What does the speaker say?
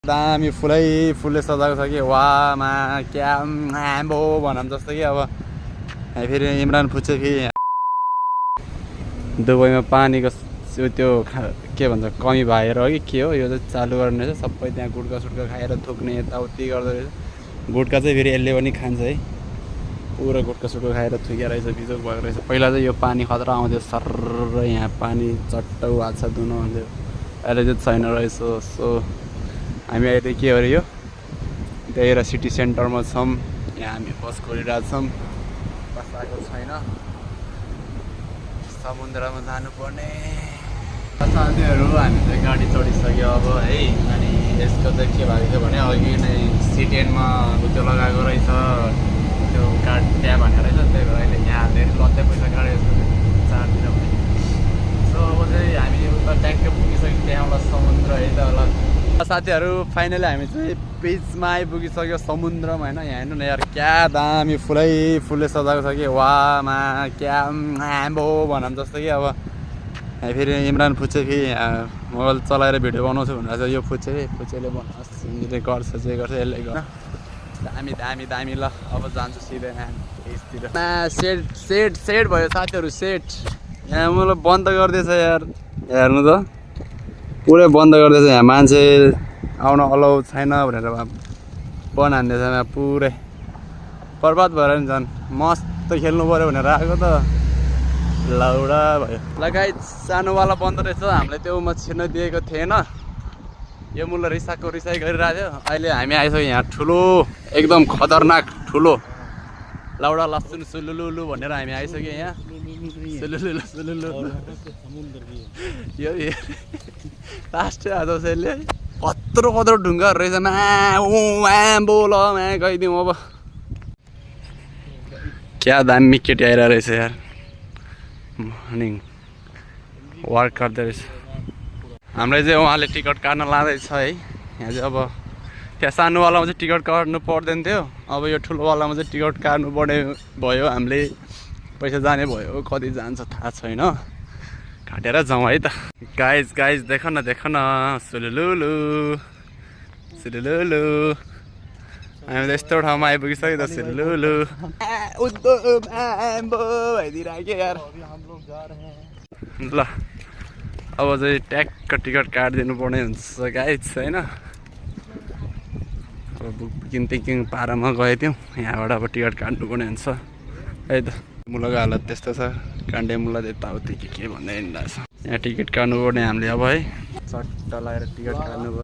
दामी फुलले सजाएको छ कि वामा क्या आम्बो भनौँ जस्तो कि अब फेरि इमरान फुच्चे फेरि दुबईमा पानीको त्यो के भन्छ कमी भएर हो कि के हो यो चाहिँ चालु गर्ने रहेछ सबै त्यहाँ गुट्का सुट्का खाएर थुक्ने यताउति गर्दो रहेछ गुट्का चाहिँ फेरि यसले पनि खान्छ है पुरा गुट्का सुट्का खाएर थुकिया रहेछ बिजोक भएको रहेछ पहिला चाहिँ यो पानी खतरा आउँथ्यो सर्र यहाँ पानी चट्ट हात छ धुनु हुन्थ्यो अहिले चाहिँ छैन रहेछ सो हामी अहिले के हो यो त्यहीँनिर सिटी सेन्टरमा छौँ यहाँ हामी बस कुरिरहेको छौँ बस आएको छैन समुद्रमा जानुपर्ने साथीहरू हामी चाहिँ गाडी चढिसक्यो अब है अनि यसको चाहिँ के भएको थियो भने अघि नै सिटेनमा त्यो लगाएको रहेछ त्यो कार्ड त्यहाँ भनेको रहेछ त्यही भएर अहिले यहाँ हालेर लत्तै पैसा काटेको छ 4 दिन भने सो अब चाहिँ हामी उता ट्याक्क पुगिसक्यो त्यहाँबाट समुद्र है त होला साथीहरू फाइनली हामी चाहिँ बिचमा आइपुगिसक्यो समुद्रमा होइन यहाँ हेर्नु न यार क्या दामी फुलले सजाएको छ कि वामा क्या आम्बो भनौँ जस्तो कि अब फेरि इमरान फुच्चे फेरि मोबाइल चलाएर भिडियो बनाउँछु भनेर चाहिँ यो फुच्चेले बनाउँछ गर्छ जे गर्छ यसले गर्छ दामी दामी दामी ल अब जान्छु सिधै यसतिर सेट भयो साथीहरू सेट यहाँ मलाई बन्द गरिदिएछ यार हेर्नु त पुरै बन्द गरिदिएछ यहाँ मान्छे आउन अलाउ छैन भनेर बन हान्दैछ यहाँ पुरै बर्बाद भएर नि झन् मस्त खेल्नु पऱ्यो भनेर आएको त लौडा भयो लगाइ सानोवाला बन्द रहेछ हामीले त्यो म छिर्न दिएको थिएन यो मुला रिसाई गरिरहेको थियो अहिले हामी आइसक्यो यहाँ ठुलो एकदम खतरनाक ठुलो लाउडा लसुन सुलुलुलु भनेर हामी आइसक्यो यहाँ सुलुलुलु यो लास्ट आज यसले कत्रो ढुङ्गाहरू रहेछ बोल गइदिउँ अब क्या दामी केटी आइरहेको रहेछ यार मर्निङ वर्क गर्दै रहेछ हामीलाई चाहिँ उहाँले टिकट काट्न लाँदैछ है यहाँ चाहिँ अब त्यहाँ सानोवालामा चाहिँ टिकट काट्नु पर्दैन थियो अब यो ठुलोवालामा चाहिँ टिकट काट्नु पर्ने भयो हामीले पैसा जाने भयो कति जान्छ थाहा छैन काटेर जाउँ है त गाइज देख न सुलुलुलु हामी त यस्तो ठाउँमा आइपुगिसक्यो त सुलुलुलु भइदिइराख्यो यार ल अब चाहिँ ट्याक्क टिकट काटिदिनु पर्ने हुन्छ गाइज होइन अब बुकिङ पारामा गएथ्यौँ यहाँबाट अब टिकट काट्नुपर्ने हुन्छ है त मुलाको हालत त्यस्तो छ काण्डे मुला यताउति के भन्दै हिँडिरहेछ यहाँ टिकट काट्नुपर्ने हामीले अब है चट्ट लगाएर टिकट काट्नु